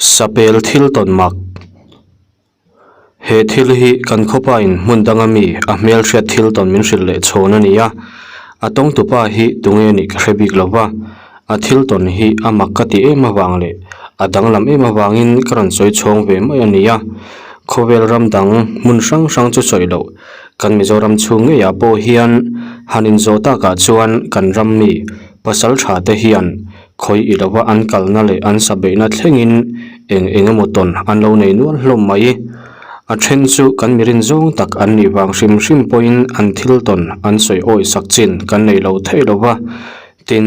Sapel thil tawn mak. He thil hi kan khawpa in hmun danga mi a hmelhriat thil tawn min hrilh leh chhawn a ni a, a tawngtupa hi tunge nih ka hre bik lo va, a thil tawn hi a mak ka ti em avang leh a danglam em avangin ka rawn sawi chhawng ve mai a ni a, khawvel ram dang hmun hrang hrang chu sawi loh kan Mizoram chhung ngeiah pawh hian han inzawh takah chuan kan ram mi pasal tha te hian Khawi i lova an kalna leh an sabeihna thlengin eng eng emaw tawn an lo nei nual hlawm mai. A then chu kan mirin zawng tak an nih vang hrim hrim pawhin an thil tawn an sawi awi sak chin kan nei lo theih lo va, tin,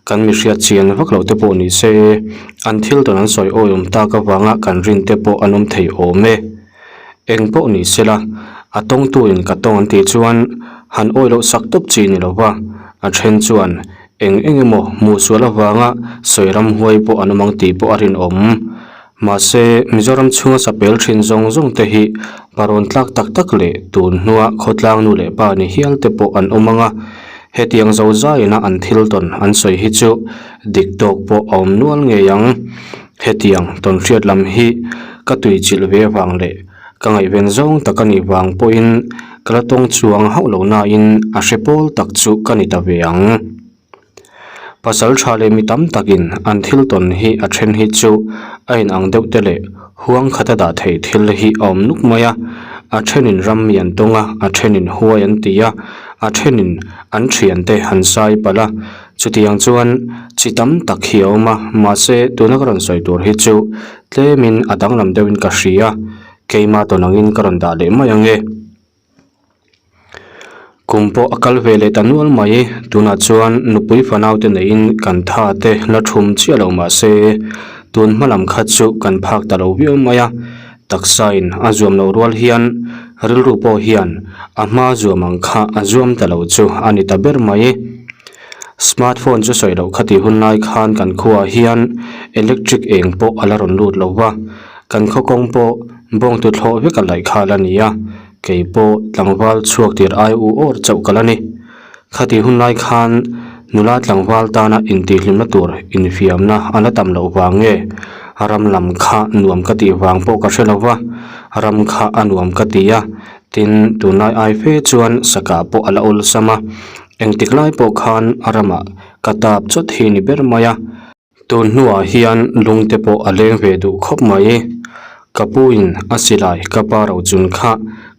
kan mi hriat chian vak lo te pawh ni se, an thil tawn an sawi awi awm tak avanga kan rin te pawh an awm thei awm e. Eng pawh ni sela, a tawngtuin ka tawng an tih chuan han awi loh sak tawp chi ni lo va, a then chuan Eng eng emaw hmuh sual avanga sawi ram huai pawh an awm ang tih pawh a rinawm. Mahse, Mizoram chhunga sapel thin zawng zawng te hi parawn tlak tak tak leh tun hnua khawtlang nu leh pa ni hial te pawh an awm ang a, hetiang zo zaiina an thil tawn an sawi hi chu dik tawk pawh a awm nual ngei ang. Hetiang tawn hriat lam hi ka tuichilh ve avang leh Ka ngaihven zawng tak a nih vang pawhin ka la tawng chuang hauh lo nain a hre pawl tak chu ka ni ta ve ang. Pasal tha leh mi tam takin an thil tawn hi a then hi chu a inang deuh te leh huang khata dah thei thil hi a awm nuk mai a, a thenin ram mi an tawng a, a thenin huai an ti a, a thenin an thiante han sai palh a, chutiang chuan chi tam tak hi a awm a, mahse tuna ka rawn sawi tur hi chu Tlemin a danglam deuhin ka hria, keimah tawn angin ka rawn dah leh mai ang e. Kum pawh a kal ve leh ta nual mai, tunah chuan nupui fanaute neiin kan tha te la thum chiah lo mah se, tun hma lam kha chu kan phak ta lo viau mai a, taksain a zuam loh rual hian rilru pawh hian a hma zuam ang kha a zuam ta lo chu a ni ta ber mai. Smartphone chu sawi loh khatih hun lai khan kan khuaah hian electric eng pawh a la rawn lut lo va, kan khaw kawng pawh bawng tuthlawh vek a laih khal a ni a, kei pawh tlangval chhuak tir ai u awr chauh ka la ni. Khatih hun lai khan nula tlangval tana intihhlimna tur infiamna a la tam loh vang nge ram lam kha nuam ka tih vang pawh ka hre lo va, ram kha a nuam ka ti a, tin tunlai ai fe chuan sakah pawh a la awlsam a. Engtik lai pawh khan a ramah ka tap chawt hi ni ber mai a, tun hnuah hian lung te pawh a leng ve duh khawp mai. Ka pu in a silai ka pa ro chun kha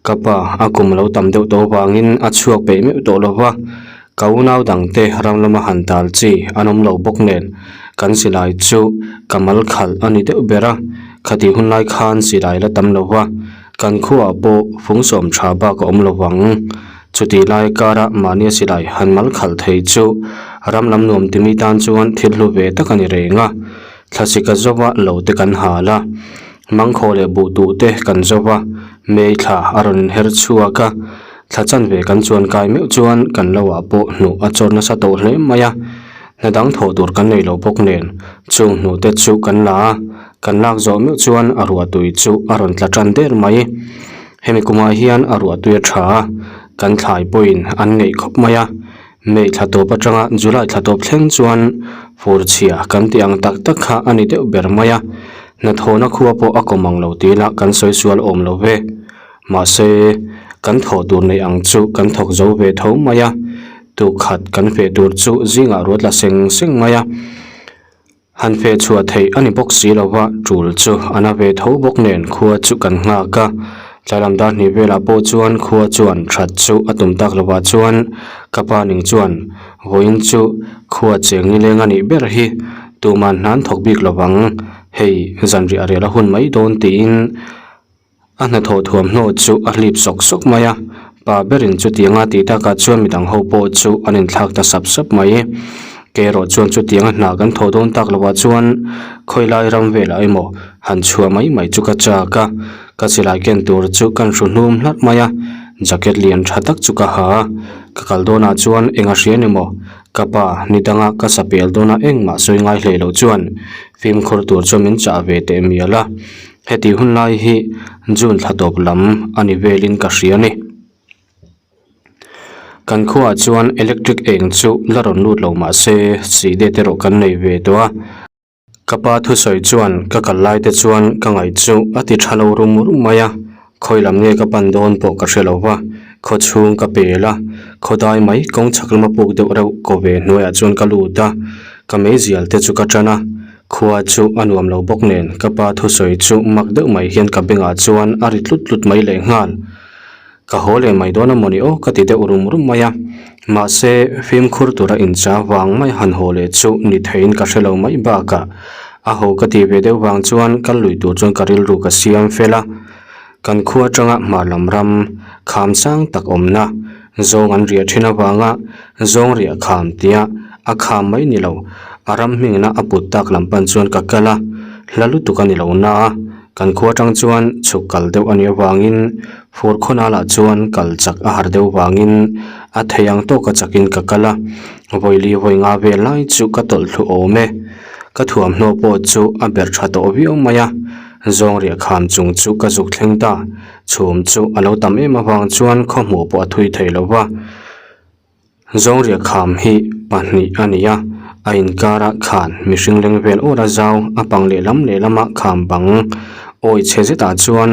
ka pa a kum lo tam deuh tawh vangin a chhuak peih meuh tawh lo va, ka unau dang te ram lama han tal chi an awm lo bawk nen kan silai chu ka mal khalh a ni deuh ber a, khatih hun lai khan silai la tam lo va, kan khuaah pawh fungsawm tha bak a awm lo vang. Chutih lai kara mahnia silai han mal khalh thei chu ram lam nuam timi tan chuan thil hlu ve tak a ni reng a. Thlasika zova lo te kan hal a, mangkhaw leh buh tuh te kan zova, mei thla a rawn inher chhuak a, thla chanve kan chuan kai meuh chuan kan lo ah pawh hnuh a chawr nasa tawh hle mai a. Hna dang thawh tur kan nei lo bawk nen chung hnuh te chu kan la a, kan lak zawh meuh chuan a ruahtui chu a rawn tla tan der mai. Hemi kumah hian a ruahtui a tha a, kan thlai pawhin an ngeih khawp mai a, May thla tawp atanga July thla tawp thleng chuan fur chhia kan tih ang tak tak kha a ni deuh ber mai a, hnathawhna khua pawh a kawm ang lo tih lah kan sawi sual awm lo ve. Mahse, kan thawh tur neih ang chu kan thawk zo ve tho mai a, tukkhat kan feh tur chu zingah ruat la seng seng mai a. Han feh chhuah theih a ni bawk si lo va, tul chu a na ve tho bawk nen khua chu kan nghak a. Tlalam dar hnih velah pawh chuan khua chuan that chu a tum tak lovah chuan ka pa ning chuan vawiin chu khua cheng nileng a nih ber hi tuman hnan thawk bik lovang, hei zanriah rel a hun mai dawn tiin A hnathawh thuamhnaw chu a hlip sawk sawk mai a, pa berin chutianga tih takah chuan midang ho pawh chu an inthlak ta sap sap mai. Kei erawh chuan chutianga hna kan thawh dawn tak lovah chuan khawilai ram velah emaw han chhuah mai mai chu ka chak a, ka silai ken tur chu kan hru hnum hlarh mai a, jacket lian tha tak chu ka ha a, ka kal dawnah chuan eng a hria ni maw? Ka pa, ni danga ka sapel dawna engmah sawi ngai hlei loh chuan fimkhur tur chuan min chah ve teh mial a. Heti hun lai hi June thla tawp lam a ni velin ka hria a ni. Kan khuaah chuan electric eng chu la rawn lut lo mah se side te erawh kan nei ve tawh a. Ka pa thusawi chuan ka kal lai te chuan ka ngaih chu a ti tha lo rum rum mai a, khawi lam nge ka pan dawn pawh ka hre lo va, khaw chhung ka pel a, khaw dai mai kawng chhak lama puk deuh reuh ko ve hnuaiah chuan ka lut a, ka meizial te chu ka tan a, khua chu a nuam lo bawk nen ka pa thusawi chu mak deuh mai hian ka bengah chuan a ri tlut tlut mai lehnghal. Ka haw leh mai dawn a mawni aw ka ti deuh rum rum mai a, mahse fimkhur tura incha vang mai han haw leh chu ni theiin ka hre lo mai bakah a haw ka tih ve deuh vang chuan kal lui tur chuan ka rilru ka siam fel a, kan khua atanga hmar lam ram kham sang tak awmna zawng an riah thin avanga zawng riah kham tia a kham mai ni lo a ram hmingna a put tak lam pan chuan ka kal a, hla lutuk a ni lo na a. Kan khua atang chuan chhuk kal deuh a nih avangin fur khawnah lah chuan kal chak a har deuh vangin a thei ang tawka chakin ka kal a, vawili vawi nga vel lai chu ka tawlh thlu awm e. Ka thuamhnaw pawh chu a ber tha tawh viau mai a, zawng riah kham chung chu ka zuk thleng ta, chhum chu a lo tam em avang chuan khawhmuh pawh a thui thei lo va. Zawngriah kham hi pahnih a ni a, a inkara khan mihring leng vel awr a zau, a pang lehlam lehlama kham bang awi chhe zetah chuan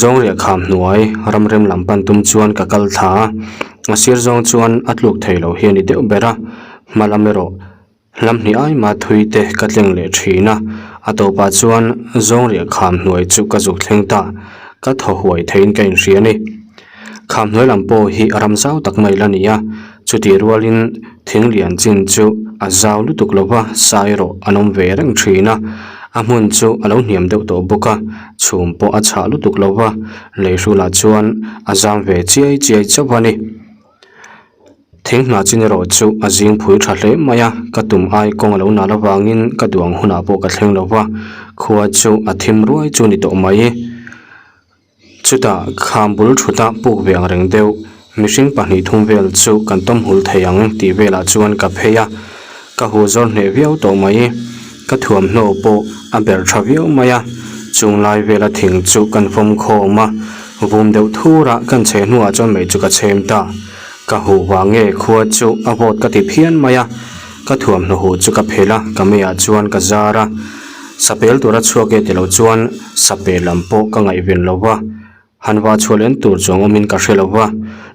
zawngriah kham hnuai ramrem lam pan tum chuan ka kal thla a, a sir zawng chuan a tluk thei lo hi a ni deuh ber a, hma lam erawh hlam hnih ai mah thui te ka tleng leh thin a, a tawpah chuan zawngriah kham hnuai chu ka zuk thleng ta, ka thaw huai theiin ka inhria a ni. Kham hnuai lam pawh hi ram zau tak mai la ni a, chutih rualin thing lian chin chu a zau lutuk lo va, sa erawh an awm ve reng thin a, a hmun chu a lo hniam deuh tawh bawk a, chhum pawh a chhah lutuk lo va, lei hrulah chuan a zam ve chiai chiai chauh a ni. Thing hna chin erawh chu a zing phui tha hle mai a, ka tum ai kawng a lo nal avangin ka duang hunah pawh ka thleng lo va, khua chu a thim ruai chu ni tawh mai. Chutah kham bul thut a puk ve ang reng deuh, mihring pahnih thum vel chu kan tawm hul thei ang tih velah chuan ka phei a, ka huh zawr hneh viau tawh mai. Ka thuamhnaw pawh a ber tha viau mai a, chung lai vela thing chu kan fawm khawm a, vum deuh thur a kan chhe hnuah chuan mei chu ka chhem ta. Ka huh vang nge khua chu a vawt ka ti phian mai a, ka thuamhnaw huh chu ka phelh a, ka meiah chuan ka zar a, sapel tura chhuak e tilo chuan sapel lam pawh ka ngaihven lo va, han va chhuah len tur chuang awmin ka hre lo va,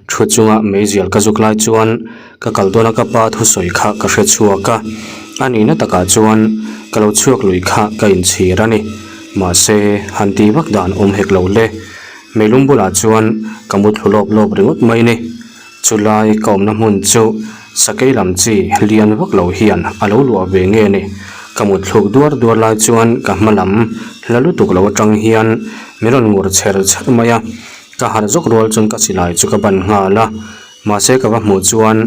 thu chunga meizial ka zuk lai chuan ka kal dawn a ka pa thusawi kha ka hre chhuak a, a nihna takah chuan ka lo chhuak lui kha ka inchhir a ni, mahse han ti vak dan awm hek lo le. Meilung bulah chuan ka mu thlu lawp lawp ringawt mai ni. Chulai ka awmna hmun chu sakei lam chi lian vak lo hian a lo luah ve nge ni. Ka mut thluk duar duar lai chuan ka hma lam hla lutuk lo atang hian min rawn ngur chher chher mai a. Ka harh zawk rual chuan ka silai chu ka ban nghal a. Mahse ka va hmuh chuan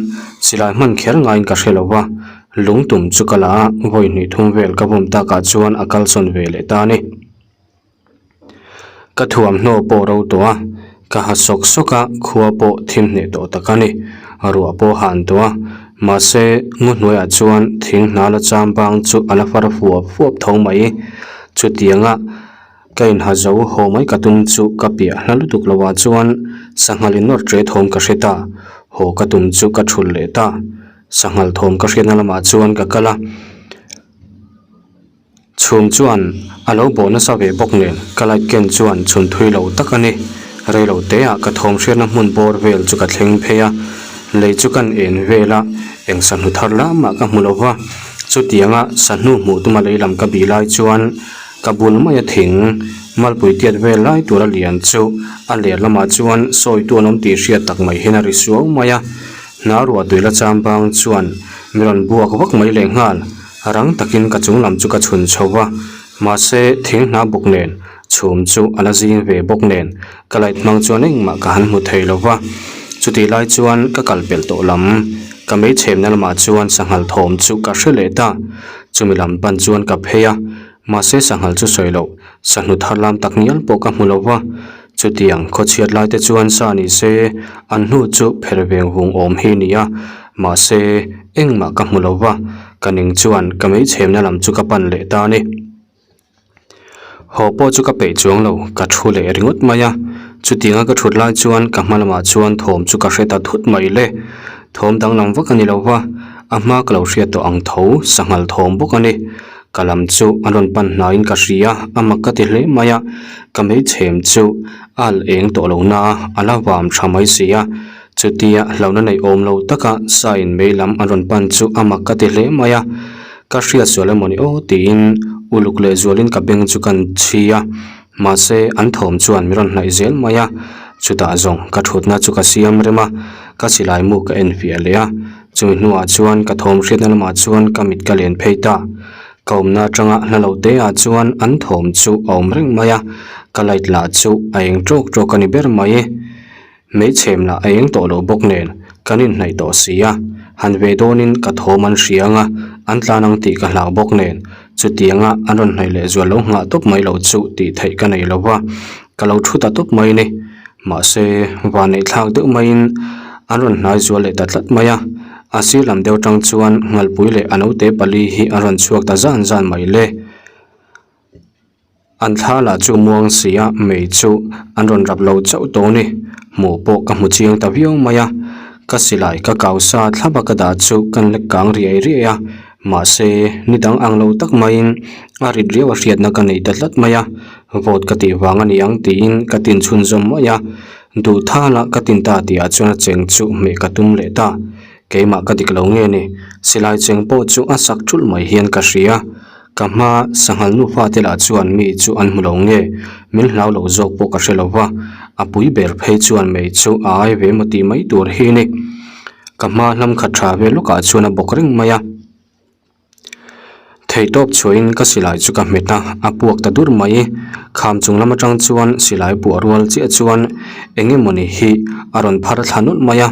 silai hman kher ngaiin ka hre lo va, lungtum chu ka la a, vawi hnih thum vel ka vawm takah chuan a kalsawn ve leh ta a ni. Ka thuamhnaw pawh ro tawh a, ka ha sawk sawk a, khua pawh thim hneh tawh tak a ni. Ruah pawh a han tawh a, mahse ngaw hnuaiah chuan thing hna la cham bang chu a la far fuap fuap tho mai. Chutianga ka inha zo haw mai ka tum chu ka piah hla lutuk lo ah chuan sanghal in nawr ṭe thawm ka hre ta, haw ka tum chu ka thulh leh ta. Sanghal thawm ka hriatna lamah chuan ka kal a. Chhum chuan a lo bawh nasa ve bawk nen ka light ken chuan chhun thui lo tak a ni. Rei lo te ah ka thawm hriatna hmun bawr vel chu ka thleng phei a, lei chu kan en vel a, eng sahnu thar lamah ka hmu lo va, chutianga sahnu hmuh tuma lei lam ka bih lai chuan ka bul maia thing malpui tiat vel lai tura lian chu a ler lamah chuan sawitu an awm tih hriat tak mai hian a ri suau mai a, hna ruah tui la cham bang chuan mi rawn buak vak mai lehnghal. Rang takin ka chung lam chu ka chhun chho va, mahse thing hna bawk nen chhum chu a la zing ve bawk nen ka light hmang chuan engmah ka han hmu thei lo va. Chutih lai chuan ka kal pelh tawh lam, ka mei chhemna lamah chuan sanghal thawm chu ka hre leh ta. Chumi lam pan chuan ka phei a, mahse sanghal chu sawi loh, sahnu thar lam tak ngial pawh ka hmu lo va. Chutiang khawchhiat lai te chuan sa ni se an hnu chu pher veng vung awm hi ni a, mahse engmah ka hmu lo va, ka ning chuan ka mei chhemna lam chu ka pan leh ta a ni. Haw pawh chu ka peih chuang lo, ka thu leh ringawt mai a, chutianga ka thut lai chuan ka hma lamah chuan thawm chu ka hre ta thut mai le. Thawm danglam vak a ni lo va, a hma ka lo hriat tawh ang tho, sanghal thawm bawk a ni. Ka lam chu an rawn pan hnaiin ka hria, a mak ka ti hle mai a, ka meichhem chu a al eng tawh lo na a, a la vam tha mai si a. Chutia hlauhna neih awm lo taka sain mei lam an rawn pan chu a mak ka ti hle mai a, ka hriat sual emawni aw tiin uluk leh zualin ka beng chu kan chhi a, mahse an thawm chuan min rawn hnaih zel mai a, chutah zawng ka thutna chu ka siam rem a, ka silai mu ka en fiah leh a, chumi hnuah chuan ka thawm hriatna lamah chuan ka mit ka len phei ta. Ka awmna atanga hla lo te ah chuan an thawm chu a awm reng mai a, ka light lah chu a eng tawk tawk a ni ber mai. Hmeichhem lah a eng tawh lo bawk nen kan inhnaih tawh si a, han ve dawnin ka thawm an hria anga an tlan ang tih ka hlau bawk nen chutianga an rawn hnaih leh zual lo nghah tawp mai lo chu tih theih ka nei lo va, ka lo thu ta tawp mai ni. Mahse, vanneih thlak deuh maiin an rawn hnai zual leh ta tlat mai a, a sir lam deuh atang chuan Nghalpui leh a naute pali hi an rawn chhuak ta zan zan mai le. An thla lah chu muang si a, mei chu an rawn rap lo chauh tawh ni. Hmuh pawh ka hmu chiang ta viau mai a, ka silai ka kau sa thlap a ka dah chu kan lek kang riai riai a, mahse ni dang ang lo tak maiin a rit riau a hriatna ka nei ta tlat mai a, vawt ka tih vang a ni ang tiin ka tin chhunzawm mai a, duh thal a ka tin ta tihah chuan a cheng chu hmeh ka tum leh ta, keimah ka dik lo nge ni, silai cheng pawh chu a sak thulh mai hian ka hria. Ka hma sanghal nufa te lah chuan mi chu an hmu lo nge, min hlau lo zawk pawh ka hre lo va, a pui ber phei chuan mei chu a ai ve maw tih mai tur hi ni. Ka hma hlam khat tha ve lawkah chuan a bawk reng mai a. Theihtawp chhuahin ka silai chu ka hmet a, a puak ta dur mai. Kham chung lam atang chuan silai puah rual chiah chuan eng emawni hi a rawn phar thla nawlh mai a,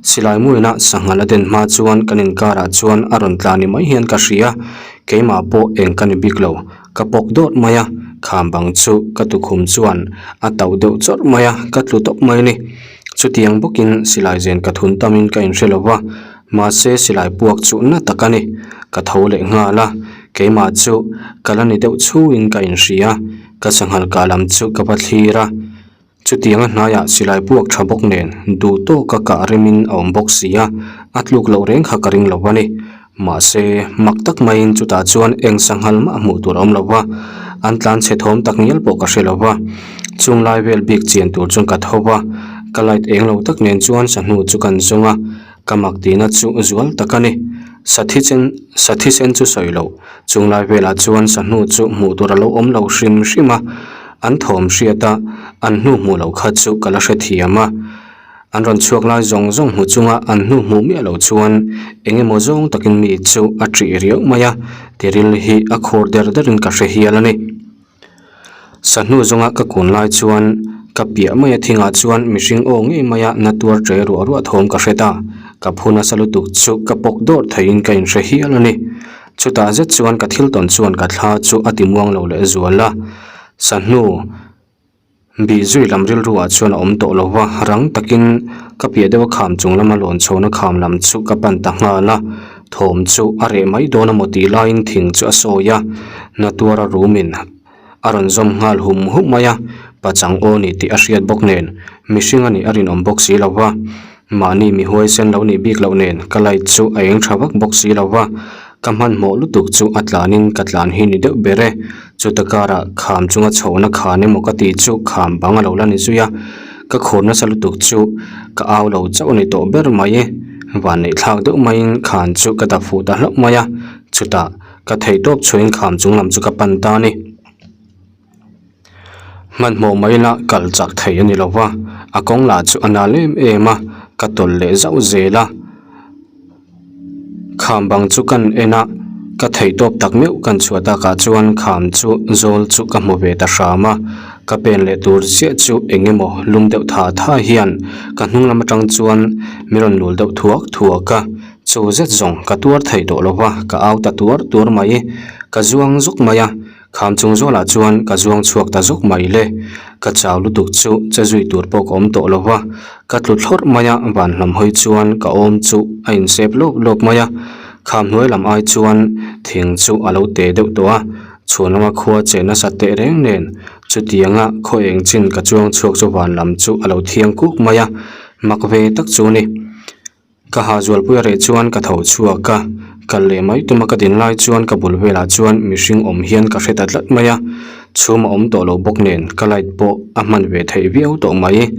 silai muina sanghal a den hma chuan kan inkarah chuan a rawn tla ni mai hian ka hria. Keimah pawh eng ka ni bik lo, ka pawk dawt mai a, kham bang chu ka tukhum chuan a tauh deuh chawrh mai a, ka tlu tawp mai a ni. Chutiang bawkin silai zen ka thun tamin ka inhre lo va, mahse silai puak chu na tak a ni. Ka tho leh nghal a, keimah chu ka la ni deuh chhuin ka inhria, ka sanghal kah lam chu ka va thlir a. Chutianga hnaiah silai puak tha bawk nen duh tawka kah remin a awm bawk si a, a tluk loh reng kha ka ring lo a ni. Mahse, mak tak maiin chutah chuan eng sanghal mah hmuh tur a awm lo va, an tlan chhe thawm tak ngial pawh ka hre lo va. Chung lai vel bik chian tur chuan ka tho va, ka light eng lo tak nen chuan sahnu chu kan zawng a, ka mak tihna chu zual tak a ni. Sathi chen sathi sen chu sawi loh, Chung lai velah chuan sahnu chu hmuh tur a lo awm lo hrim hrim a, an thawm hriat a, an hnu hmuh loh kha chu ka la hrethiam a. An rawn chhuak lai zawng zawng hmu chunga an hnu hmuh miah loh chuan eng emaw zawng takin mi chu a ṭih riau mai a, tiril hi a khur der derin ka hre hial a ni. Sahnu zawnga ka kun lai chuan ka piah mai a thingah chuan mihring aw ngei maia na tuar ṭe ruah ruah thawm ka hre ta. Ka phu nasa lutuk chu ka pawk dawr theiin ka inhre hial a ni. Chutah zet chuan ka thil tawn chuan ka thla chu a ti muang lo leh zual a. Sahnu. Bih zui lam rilruah chuan a awm tawh lo va, rang takin ka piah deuh a kham chung lama lawn chhawna kham lam chu ka pan ta nghal a, thawm chu a reh mai dawn amaw tih laiin thing chu a sawi a, na tuara rumin a rawn zawm nghal hum hum mai a, pachang aw ni tih a hriat bawk nen mihring a nih a rinawm bawk si lo va. Mahni mi huaisen lo nih bik loh nen ka light chu a eng tha vak bawk si lo va, ka hmanhmawh lutuk chu a tlanin ka tlan hi ni deuh ber e. Chuta karah kham chunga chhohna khan emaw ka tih chu kham bang a lo la ni zui a, ka khur nasa lutuk chu ka au lo chauh a ni tawh ber mai e. Vanneih thlak deuh maiin khan chu ka dap fuh ta hlauh mai a, chutah ka theihtawp chhuahin kham chung lam chu ka pan ta a ni. Hmanhmawh mai la kal chak thei a ni lo va, a kawng lah chu a nal em em a, ka tawlh leh zauh zel a. Kham bang chu kan en a, ka theihtawp tak meuh kan chhuah takah chuan kham chu zawl chu ka hmu ve ta hram a, ka pen leh tur chiah chu eng emaw lum deuh tha tha hian ka hnung lam atang chuan min rawn lul deuh thuak thuak a, chu zet zawng ka tuar thei tawh lo va, ka au ta tuar tuar mai, ka zuang zuk mai a. Kham chung zawlah chuan ka zuang chhuak ta zawk mai le. Ka chau lutuk chu che zui tur pawh ka awm tawh lo va, ka tlu thlawrh mai a, van lam hawi chuan ka awm chu a insep lawp lawp mai a. Kham hnuai lam ai chuan thing chu a lo te deuh tawh a, chhuan lama khua che nasa teh reng nen chutianga khaw eng chin ka chuang chhuak chu van lam chu a lo thiang kuk mai a, mak ve tak chu ni. Ka ha zualpui a reh chuan ka tho chhuak a, Kal leh mai tuma ka din lai chuan ka bul velah chuan mihring awm hian ka hre ta tlat mai a, chhum a awm tawh lo bawk nen ka light pawh a hman ve theih viau tawh mai.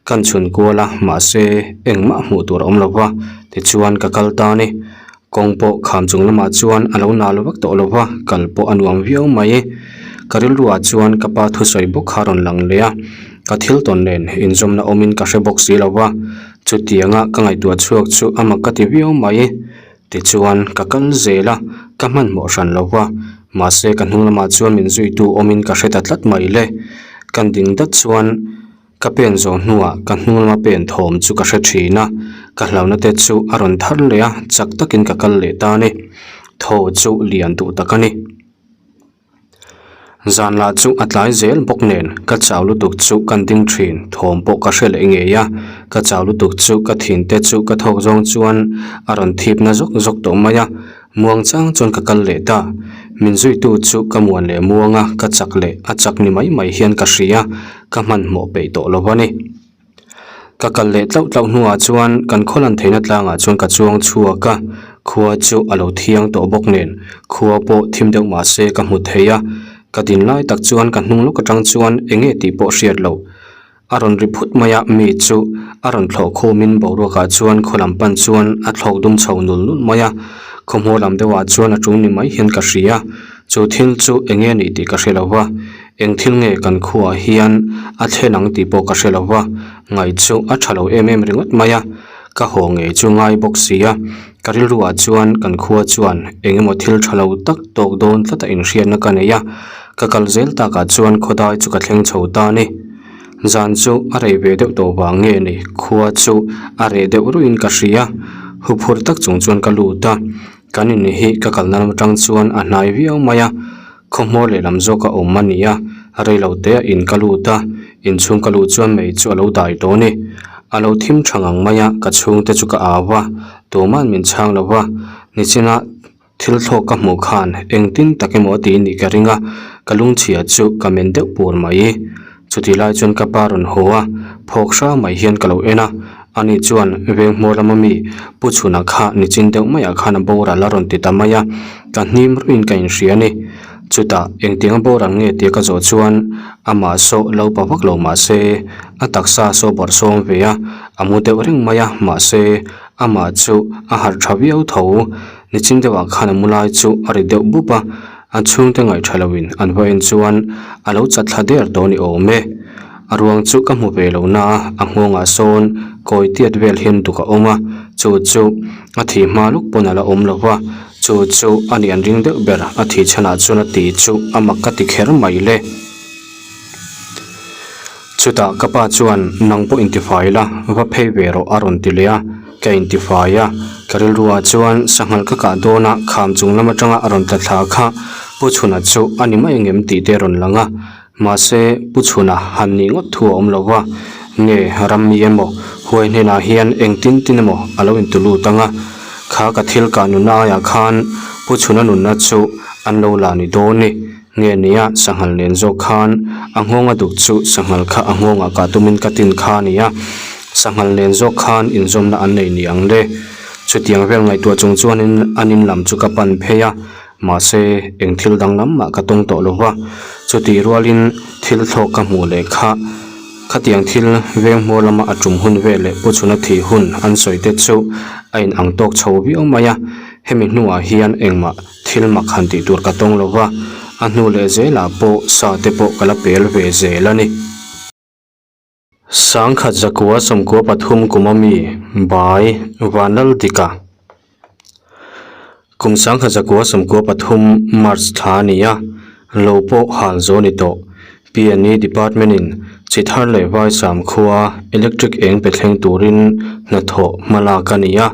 Kan chhun kual a, mahse engmah hmuh tur a awm lo va, tichuan ka kal ta a ni. Kawng pawh kham chung lamah chuan a lo nal vak tawh lo va, kal pawh a nuam viau mai. Ka rilruah chuan ka pa thusawi bawk kha a rawn lang leh a, ka thil tawn nen inzawmna awmin ka hre bawk si lo va, chutianga ka ngaihtuah chhuak chu a mak ka ti viau mai. Tichuan ka kal zel a, ka hmanhmawh hran lo va, mahse ka hnung lamah chuan min zuitu awmin ka hre ta tlat mai le. Kan ding dat chuan. Ka pen zawh hnuah ka hnung lama pen thawm chu ka hre thin a, ka hlauhna te chu a rawn thar leh a, chak takin ka kal leh ta a ni. Thaw chu lian duh tak a ni. Zan lah chu a tlai zel bawk nen ka chau lutuk chu kan ding thin, thawm pawh ka hre leh ngei a, ka chau lutuk chu ka thin te chu ka thawk zawng chuan a rawn thip na zawk zawk tawh mai a, Muang chang chuan ka kal leh ta. Min zuitu chu ka muan leh muang a, ka chak leh a chak ni mai mai hian ka hria, ka hmanhmawh peih tawh lo a ni. Ka kal leh tlauh tlauh hnuah chuan kan khaw lan theihna tlangah chuan ka chuang chhuak a, khua chu a lo thiang tawh bawk nen khua pawh thim deuh mah se ka hmu thei a, ka din lai tak chuan ka hnung lawk atang chuan eng nge tih pawh hriat loh. A rawn ri phut mai a, mi chu a rawn thlawh khumin boruakah chuan khaw lam pan chuan a thlawk dum chho nul nul mai a, khaw hmawr lam deuhah chuan a ṭum ni mai hian ka hria. Chu thil chu eng nge nih tih ka hre lo va, eng thil nge kan khuaah hian a thlen ang tih pawh ka hre lo va, ngaih chu a ṭha lo em em ringawt mai a, ka haw ngei chu ngai bawk si a, ka rilruah chuan kan khua chuan eng emaw thil ṭha lo tak tawk dawn tlata inhriatna ka nei a, ka kal zel takah chuan khawdai chu ka thleng chho ta a ni. Zan chu a rei ve deuh tawh vang nge ni, khua chu a reh deuh ruihin ka hria. Huphur tak chung chuan ka lut a, kan in hi ka kalna lam atang chuan a hnai viau mai a, khawhmawr lehlam zawk a awm a ni a, rei lo te a in ka lut a, inchhung ka luh chuan mei chu a lo dai tawh a ni. A lo thim tha ngang mai a, ka chhungte chu ka au a, tuma'n min chhang lo va, nichinah. Thil thlawk ka hmuh khan engtin tak emaw a ti nih ka ring a, ka lungchhia chu ka men deuh pur mai. Chutih lai chuan ka pa rawn haw a, phawk hra mai hian ka lo en a, ani chuan veng hmawr lama mi Pu Chhuna kha nichin deuh maiah khan a boral a rawn ti ta mai a, ka hnim ruiin ka inhria a ni. Chutah engtiang a boral nge tia ka zawh chuan amah saw lo pa vak lo mahse a taksa saw bawrh sawm ve a, a mu deuh reng mai a, mahse amah chu a harh tha viau tho. Nichin deuhah khan a mu lai chu a ri deuh bup a, a chhungte ngaih tha loin an va en chuan a lo chat thla der tawh a ni awm e. A ruang chu ka hmu ve lo na a, a nghawngah sawn kawi tiat vel hian duk a awm a, chu chu a thih hma luk pawn a la awm lo va, chu chu a nih an ring deuh ber a thih chhanah chuan a ti chu a mak ka ti kher mai le. Chutah ka pa chuan nang pawh intifai la, va phei ve rawh a rawn ti leh a, ka intifai a, ka rilruah chuan sanghal ka kah dawn a, kham chung lam atanga a rawn tla thla kha Pu Chhuna chu a ni mai angem tih te a rawn lang a, mahse Pu Chhuna han nih ngawt thu a awm lo va, nge rammi emaw huai hnenah hian engtin tin emaw a lo intu lut ang a, kha ka thil kah nunna aiah khan Pu Chhuna nunna chu an lo la ni dawn ni. Nge nia, sanghal nen zawk khan a nghawng a duk chu sanghal kha a nghawngah kah tumin ka tin kha a ni a, sanghal nen zawk khan inzawmna an nei ni ang le. Chutiang vel ngaihtuah chung chuanin an in lam chu ka pan phei a, mahse eng thil danglam mah ka tawng tawh lo va, chutih rualin thil thlawk ka hmuh leh kha khatiang thil veng hmawr lama a tum hun vel leh pu chhuna thih hun an sawi te chu a in ang tawk chho viau mai a, hemi hnuah hian engmah Thil mak han tih tur ka tawng lo va, a hnu leh zelah pawh sa te pawh ka la pel ve zel a ni. Sangkhat zakua sawmkua pathum kum a mi, Bai, Vanlaldika. Kum sangkhat zakua sawmkua pathum March thla a ni a, lo pawh hal zo ni tawh. PNE Department in chi thar leh Vaisam khua electric eng pe thleng turin hnathawh hma lak a ni a,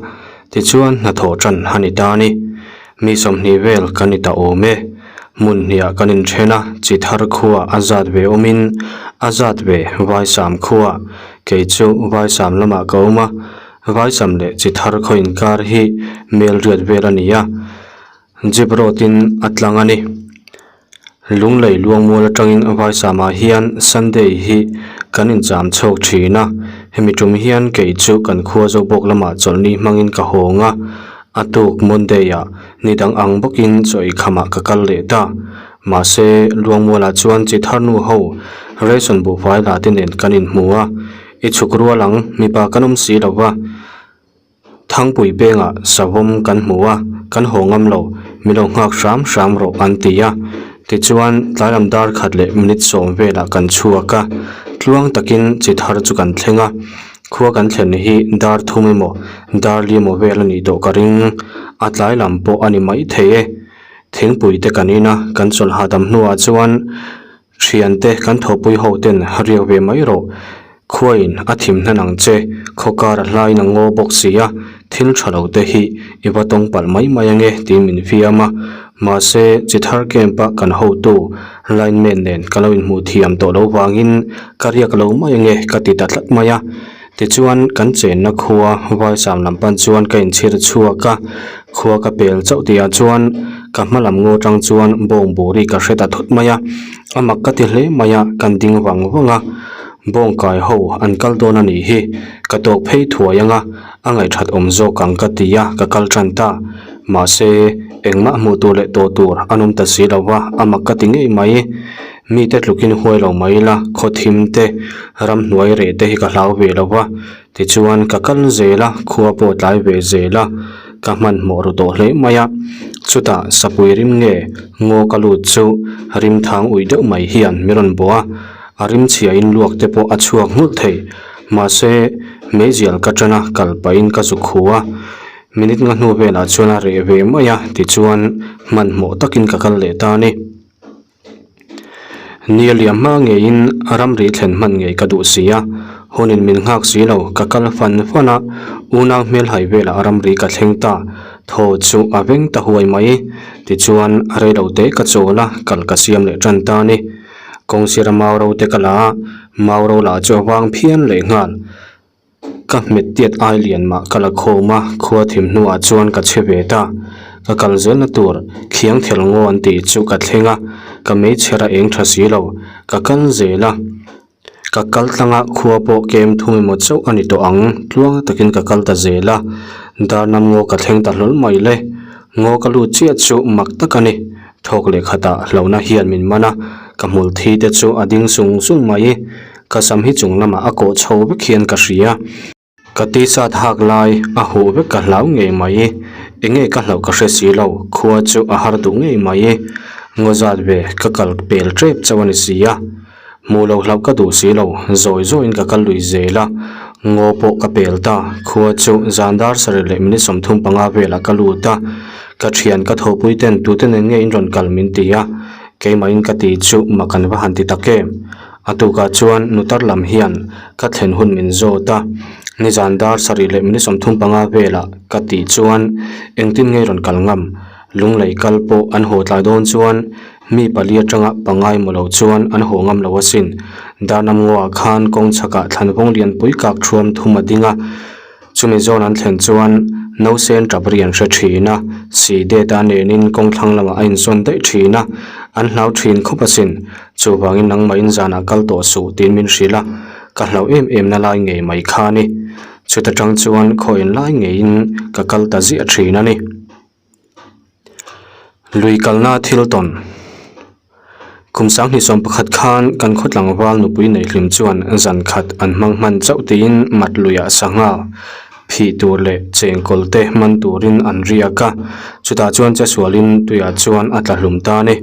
tichuan hnathawh tan a ni ta a ni. Mi 20 vel kan ni ta awm e. Hmun hniah kan inthen a, chi thar khua a zat ve awmin a zat ve Vaisam khua, kei chu Vaisam lamah ka awm a, Vaisam leh chi thar khaw inkar hi mel riat vel a ni a, Jeep road in a tlang a ni. Lunglei luangmual atangin Vaisamah hian Sunday hi kan incham chhuak thin a, hemi tum hian kei chu kan khua Zobawk lamah chawlhni hmangin ka hawng a. A tuk Monday ah ni dang ang bawkin chaw ei khamah ka kal leh ta. Mahse, Luangmualah chuan chi thar nu ho ration buhfai la te nen kan inhmu a, i chhuk rual ang, mipa kan awm si lo va. Thangpui pengah savawm kan hmu a, kan haw ngam lo, min lo nghak hram hram rawh an ti a. Tichuan, tlailam dar khat leh minute sawm velah kan chhuak a, tluang takin chi thar chu kan thleng a. Khua kan thlen hi dar thum emaw dar li emaw vel a nih tawh ka ring, a tlai lam pawh a ni mai thei e. Thingpui te kan in a, kan chawlh hahdam hnuah chuan thiante kan thawhpui ho ten riak ve mai rawh. Khuain a thim hnan ang che, khaw kar a hlaiin a ngaw bawk si a, thil tha lo te hi i va tawng palh mai mai ange tiin min fiam a. Mahse, chi thar camp a kan hotu Lineman nen ka lo inhmuh thiam tawh lo vangin ka riak lo mai ange ka ti ta tlat mai a. Tichuan kan chenna khua Vaisam lam pan chuan ka inchhir chhuak a, khua ka pel chauh tihah chuan ka hma lam ngaw tang chuan bawng bur hi ka hre ta thut mai a, a mak ka ti hle mai a, kan ding vang vang a, bawng kai ho an kal dawn a nih hi, ka tawk phei thuai ang a, a ngaihthat awm zawk ang ka ti a, ka kal tan ta. Mahse, engmah hmuh tur leh tawh tur an awm ta si lo va, a mak ka ti ngei mai. Mite tlukin huai lo mai ila, khaw thim te, ramhnuai reh te hi ka hlau ve lo va. Tichuan, ka kal zel a, khua pawh tlai ve zel a, ka hmanhmawh ru tawh hle mai a. Chutah, sapui rim nge ngaw ka lut chu rimthang uih deuh mai hian mi rawn bawh a, a rimchhiain luak te pawh a chhuak nghulh thei. Mahse, meizial ka tan a, kal pahin ka zuk hu a. Minute nga hnu velah chuan a reh ve mai a, tichuan hmanhmawh takin ka kal leh ta a ni. Ni a liam hma ngeiin ramri thlen hman ngei ka duh si a, hunin min nghak si lo, ka kal fan fan a, unau hmelhai velah ramri ka thleng ta, thaw chu a veng ta huai mai. Tichuan reilo te ka chawl a, kal ka siam leh tan ta a ni. Kawngsira mau ro te ka la a, mau ro lah chu a vang phian leh nghal. Ka hmet tiat ai lian mah ka la khawm a, khua thim hnuah chuan ka chhe ve ta. Ka kal zelna tur khiang thel ngaw an tih chu ka thleng a, ka meichher a eng tha si lo, ka kal zel a. Ka kal tlang a, khua pawh kem thum emaw chauh a ni tawh ang, tluang takin ka kal ta zel a. Darnam ngaw ka thleng ta hlawl mai le. Ngaw ka lut chiah chu mak tak a ni. Thawk leh khatah hlauhna hian min man a, ka hmul thi te chu a ding sung sung mai. Ka sam hi chung lamah a kawh chho vek hian ka hria. Ka t-shirt hak lai a huh vek ka hlau ngei mai. Enge ka hlauh ka hre si lo, khua chu a har duh ngei mai. Ngaw zat ve ka kal pel tep chauh a ni si a. Hmuh lo hlauh ka duh si lo, zawi zawiin ka kal lui zel a. Ngaw pawh ka pel ta, khua chu zan dar sarih leh minute 35 velah ka lut a. Ka thian ka thawhpui ten tute nen nge in rawn kal min ti a, keimahin ka ti chu mak an va han ti tak em. A tukah chuan nutar lam hian ka thlen hun min zawt a, nizan dar sarih leh minute 35 velah ka tih chuan engtin nge rawn kal ngam? Lunglei kal pawh an haw tlai dawn chuan mi pali atanga pangai maw lo chuan an haw ngam lo asin. Darnam ngaw ah khan kawng chhakah thlanvawng lianpui kak thuam thum a ding a. Chumi zawn an thlen chuan nausen tap ri an hre thin a, si det a nenin kawng thlang lamah a insawn daih thin a, an hlau thin khawp asin. Chuvangin nangmahin zanah kal tawh suh tiin min hrilh a, ka hlauh em em na lai ngei mai kha a ni. Chuta tang chuan khaw en lai ngeiin ka kal ta ziah thin a ni. Lui kalna thil tawn. Kum sanghnih 11 khan kan khaw tlangval nupui nei hlim chuan zan khat an hmang hman chauh tiin mat luiah sangha phih tur leh chengkawl te man turin an riak a, chutah chuan chesualin tuiah chuan a tla hlum ta a ni.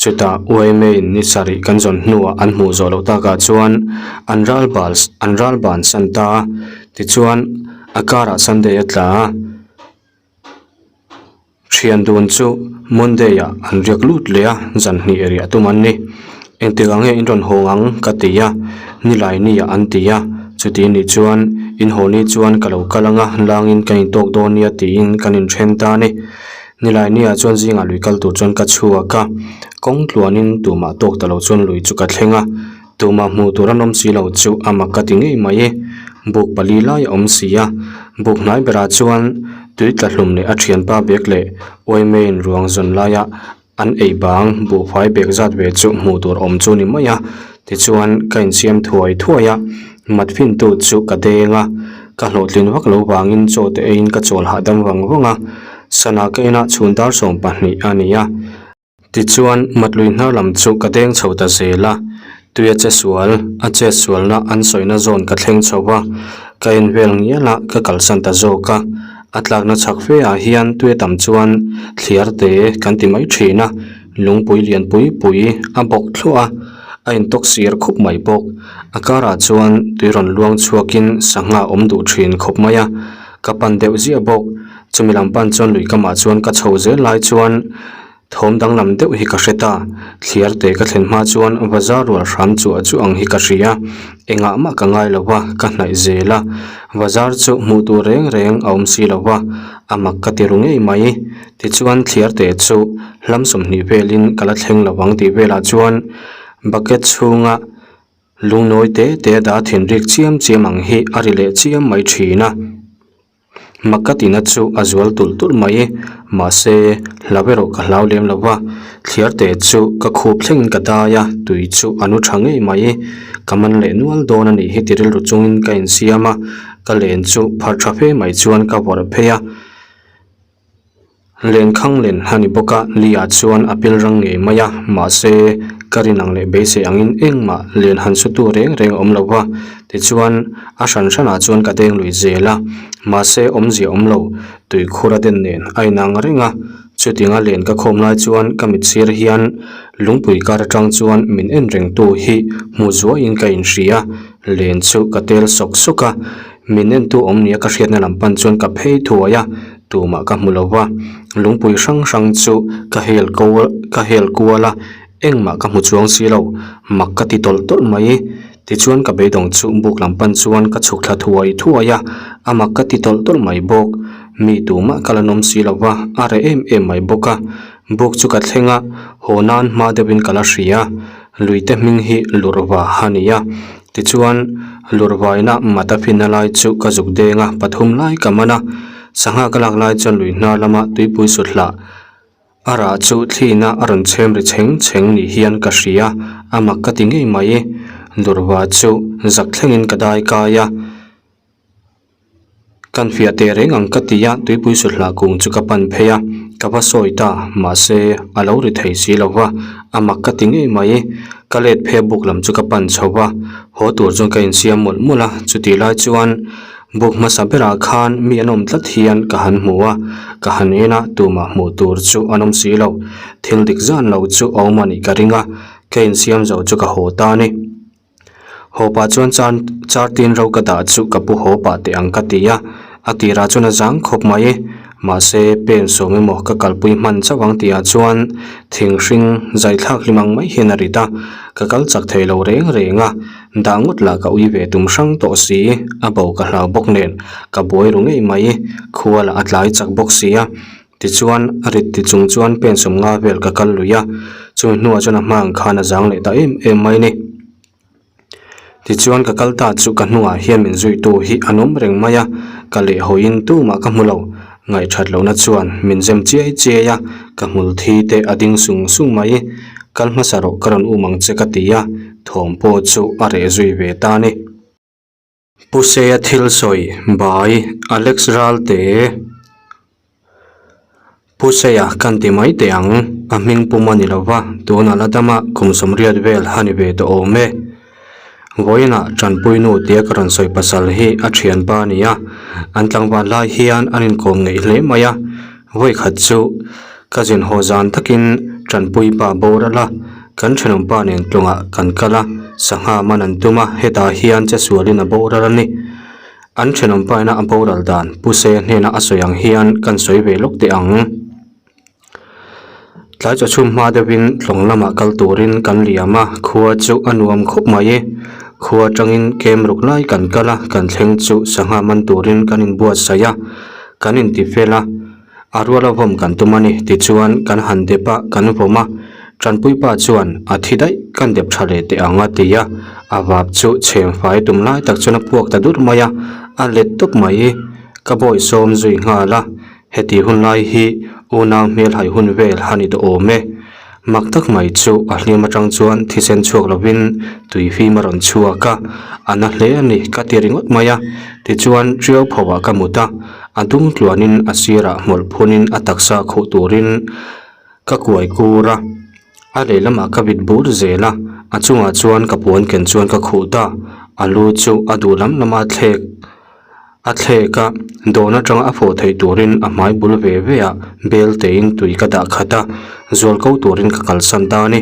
Chutah UMA in ni sarih kan zawn hnuah an hmuh zawh loh takah chuan an ral bal an ral bansan ta a, tichuan a karah Sunday a tla a. Thian dun chu Monday ah an riak lut leh a, zan hnih riah tum an ni. Engtik ang nge in rawn hawng ang ka ti a, nilai ni ah an ti a, chuti nih chuan in haw ni chuan ka lo kal ang a, langin kan intawk dawn nia tiin kan inthen ta a ni. Nilai ni ah chuan zingah lui kal tur chuan ka chhuak a, kawng tluanin tumah tawk ta lo chuan lui chu ka thleng a, Tumah hmuh tur an awm si lo chu a mak ka ti ngei mai. Buk pali lai a awm si a, buk hnai berah chuan tui tla hlum leh a thianpa bag leh uaimain ruang zawn laia an ei bang buhfai bag zat ve chu hmuh tur awm chu ni mai a. Tichuan ka insiam thuai thuai a, mat fintu chu ka deng a. Ka hlawhtlin vak lo vangin chaw te eiin ka chawl hahdam vang vang a, sana ka ena chhun dar 12 a ni a. Tichuan, Matlui hnar lam chu ka deng chho ta zel a, tui a che sual, a chet sualna an sawina zawn ka thleng chho va, ka en vel ngial a, ka kalsan ta zawk a. A tlakna chhak fe ah hian tui a tam chuan thliar te kan ti mai thin a, lungpui lian pui pui a bawk thluah a, a intawk sir khup mai bawk. A karah chuan tui rawn luang chhuakin sangha awm duh thin khawp mai a, ka pan deuh ziah bawk. Chumi lam pan chuan lui kamah chuan ka chho zel lai chuan thawm danglam deuh hi ka hre ta. Thliar te ka thlen hma chuan bazar rual hram chuah chu ang hi ka hria. Engah mah ka ngai lo va, ka hnaih zel a. Bazar chu hmuh tur reng reng a awm si lo va, a mak ka ti ru ngei mai. Tichuan thliar te chu hlam 20 velin ka la thleng lo ang tih velah chuan bucket chhunga lungnawi te te a dah thinrik chiam chiam ang hi a ri leh chiam mai thin a. Mak ka tina chu a zual tulh tulh mai. Mahse, hlau erawh ka hlau lem lo va, thliar te chu ka khup thlengin ka dai a, tui chu a nu tha ngei mai. Ka man leh nual dawn a nih hi ti rilru chungin ka insiam a, ka len chu phar tha fe mai chuan ka vawrh phei a. Lenkhang len a ni bawk a, Lee-ah chuan a pil rang ngei mai a, mahse, ka rin ang leh beisei angin engmah len han sutu reng reng a awm lo va, tichuan, a hran hranah chuan ka deng lui zel a, mahse, awmzia awm lo, tuikhur a den nen a inang reng a, chutinga len ka khawm lai chuan ka mit sir hian lungpui kar atang chuan min en rengtu hi hmu zuaiin ka inhria, len chu ka tel sawk sawk a. Min entu awm nia ka hriatna lam pan chuan ka phei thuai a, tumah ka hmu lo va. Lungpui hrang hrang chu ka hel ko ka hel kual a, engmah ka hmu chuang si lo, mak ka ti tawlh tawlh mai. Tichuan ka beidawng chu buk lam pan chuan ka chhuk thla thuai thuai a, a mak ka ti tawlh tawlh mai bawk. Mi tumah ka la nawm si lo va, a reh em em mai bawk a. Buk chu ka thleng a, haw nan hma deuhin ka la hria. Luite hming hi Lurva a ni a. Tichuan, Lurvaina mata finna lai chu ka zuk deng a, pathum lai ka man a. Sangha ka lak lai chuan lui hnar lama tuipui sut hlah a rah chu thlina a rawn chhem ri chheng chheng ni hian ka hria, a mak ka ti ngei mai. Lurva chu zak thlengin ka dai kai a. Kan fiah teh reng ang ka ti a, tuipui suthlaa kung chu ka pan phei a, ka va sawi ta, mahse a lo ri thei si lo va, a mak ka ti ngei mai. Ka let phei a buk lam chu ka pan chho va, haw tur chuan ka insiam mawlh mawlh a, chutih lai chuan buk hmasa berah khan mi an awm tlat hian ka han hmu a, ka han en a, tumah hmuh tur chu an awm si lo, thil dik zan lo chu a awm a nih ka ring a, ka insiam zo chu ka haw ta a ni. Haw pah chuan char char tin ro ka dah chu ka pu haw pah teh ang ka ti a, a tirah chuan a zang khawp mai. Mahse, pen sawm emaw ka kalpui hman chauh ang tihah chuan thing hring zai thlak hlim ang mai hian a rit a, ka kal chak thei lo reng reng a, dah ngawt lah ka ui ve tum hrang tawh si, a bo ka hlau bawk nen ka buai ru ngei mai, khua lah a tlai chak bawk si a. Tichuan, a rit ti chung chuan pen 50 vel ka kal lui a, chumi hnuah chuan a hma ang khan a zang leh ta em em mai ni. Tichuan ka kal ta chu ka hnungah hian min zuitu hi an awm reng mai a, ka lehhawiin tumah ka hmu lo. Ngaihthat lohna chuan min zem chiai chiai a, ka hmul thi te a ding sung sung mai. Kal hmasa rawh ka rawn um ang che ka ti a, thawm pawh chu a reh zui ve ta a ni. Pu Seia thil sawi by Alex Ralte Pu Seia kan ti mai teh ang, a hming pum a ni lo va, tunah la dama kum 80 vel a ni ve tawh awm e. Vawiinah Tanpui nu tia ka rawn sawi pasal hi a thianpa a ni a, an tlangval lai hian an inkawm ngeih hle mai a, vawikhat chu ka zin haw zan takin Tanpui pa boral a, Kan thenawmpa nen tlawngah kan kal a, sangha man an tum a, hetah hian che sualin a boral a ni. An thenawmpa ina a boral dan Pu Seia hnena a sawi ang hian kan sawi ve lawk teh ang. Tlai chaw chhum hma deuhin tlawng lamah kal turin kan liam a, khua chu a nuam khawp mai. Khua atangin kem ruk lai kan kal a, kan thleng chu sangha man turin kan inbuatsaih a, kan intifel a. A ruala vawm kan tum a ni tichuan kan han dep a, kan vawm a. Tanpui pa chuan a thi daih kan dep tha leh teh ang a ti a, a vap chu chheng fai tum lai tak chuan a puak ta dur mai a, a let tawp mai. Ka bawi sawm zui nghal a, heti hun lai hi unau hmelhai hun vel a ni tawh awm e. Mak tak mai chu a hliam atang chuan thisen chhuak lovin tui fim a rawn chhuak a, a na hle a ni ka ti ringawt mai a. Tichuan tiau pho ah ka mut a, a dung tluanin a sirah hmawlh phunin a taksa khuh turin ka kuai kur a, a lehlamah ka vit bur zel a, a chungah chuan ka puan ken chuan ka khuh ta, a lu chu a duh lam lama thlek a thlek a, dawn atanga a fawh theih turin a hmai bul ve ve ah bel tein tui ka dah khat a, zual ko turin ka kalsan ta a ni.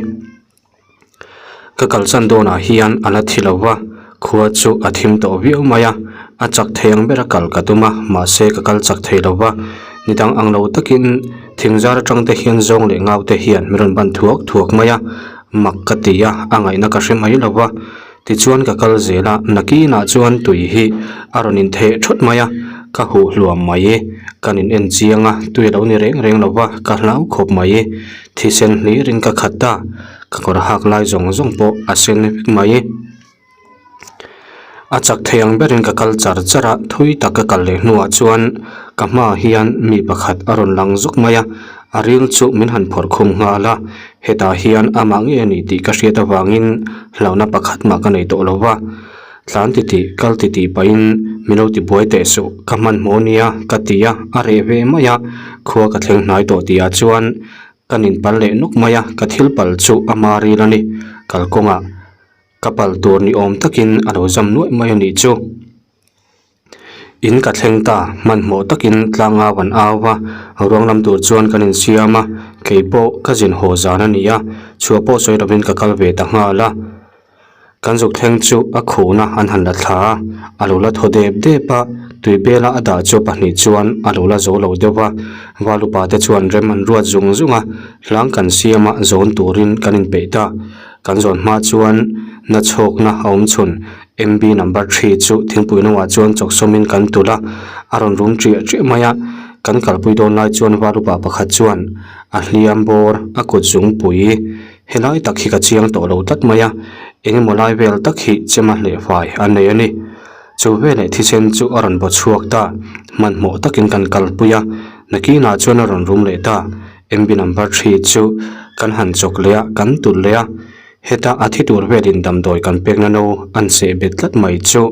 Ka kalsan dawnah hian a la thi lo va, khua chu a thim tawh viau mai a, a chak thei ang bera kal ka tum a, mahse ka kal chak thei lo va, ni dang ang lo takin thing zar atang te hian zawng leh ngau te hian min rawn ban thuak thuak mai a, mak ka ti a, a ngaihna ka hre mai lo va, tichuan ka kal zel a, nakinah chuan tui hi a rawn intheh thawt mai a, ka huh hluam mai, kan in en chiang a, tui a lo ni reng reng lo va, ka hlau khawp mai. Thisen hlirin ka khat a, ka kawr hak lai zawng zawng pawh a sen vek mai. A chak thei ang berin ka kal char char a, thui tak ka kal leh hnuah chuan ka hmaah hian mi pakhat a rawn lang zawk mai a, a ril chu min han phawrh khum nghal a, hetah hian amah nge a ni tih ka hriat avangin hlauhna pakhat mah ka nei tawh lo va. Tlan titih, kal titih pahin min lo ti buai teh suh, ka hmanhmawh nia ka ti a, a reh ve mai a, khua ka thleng hnai tawh tihah chuan ka nin pal leh nawk mai a, ka thil pal chu a ma ril a ni, kalkawngah ka pal tur ni awm takin a lo zam nuaih mai a nih chu. In ka thleng ta, hmanhmawh takin tlangau an au va, ruang lam tur chuan kan insiam a, kei pawh ka zin haw zan a ni a, chhuah pawh sawi lovin ka kal ve ta nghal a. Kan zuk thleng chu a khuhna an han la thla a, a lo la thaw dep dep a, tui bela a dah chu pahnih chuan a lo la zo lo deuh va, valupa te chuan rem an ruat zung zung a, hlang kan siam a zawn turin kan inpeih ta. Kan zawn hma chuan na chhawkna a awm chhun. MB number 3 chu thingpui no ah chuan chawk sawmin kan tulh a, a rawn rum ṭiah ṭiah mai a, kan kalpui dawn lai chuan var upa pakhat chuan a hliam bawr a kut zungpui helai tak hi ka chiang tawh lo tlat mai a, engemaw lai vel tak hi chema hlehfai a nei a ni. Chu veleh thisen chu a rawn baw chhuak ta, hmanhmawh takin kan kalpui a, nakinah chuan a rawn rum leh ta, MB number 3 chu kan han chawk leh a, kan tulh leh a. Heta a thi tur velin damdawi kan pekna no an seh bet tlat mai chu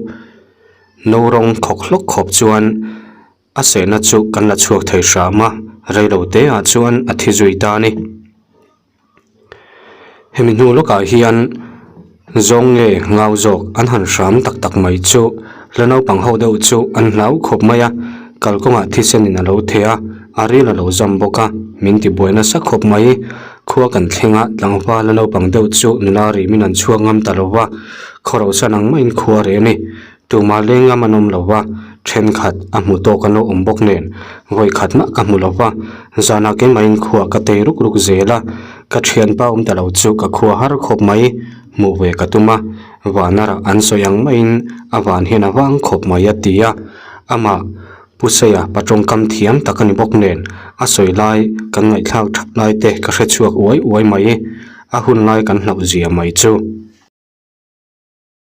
no rawng khawk hlawk khawp chuan a sehna chu kan la chhuak thei hram a, reilo te ah chuan a thi zui ta a ni. Hemi hnu lawkah hian zawng nge ngau zawk an han hram tak tak mai chu la naupang ho deuh chu an hlau khawp mai a, kalkawngah thisenin a lo theh a, a ril a lo zam bawk a, min ti buai nasa khawp mai. Khua kan thleng a, tlangval a naupang deuh chu nula rimin an chhuak ngam ta lo va, khaw rohsan ang maiin khua reh a ni. Tumah leng ngam an awm lo va, thenkhat a hmu tawk an lo awm bawk nen, vawi khat mah ka hmu lo va, zanah keimahin khuah ka tei ruk ruk zel a, ka thianpa awm ta lo chu ka khua har khawp mai, hmuh ve ka tum a, vana rah an sawi ang maiin a van hian a vang khawp mai a ti a, amah. Pu Seia pa tawngkam thiam tak a ni bawk nen a sawi lai kan ngaihthlak that lai te ka hre chhuak uai uai mai, a hun lai kan hlauh zia mai chu.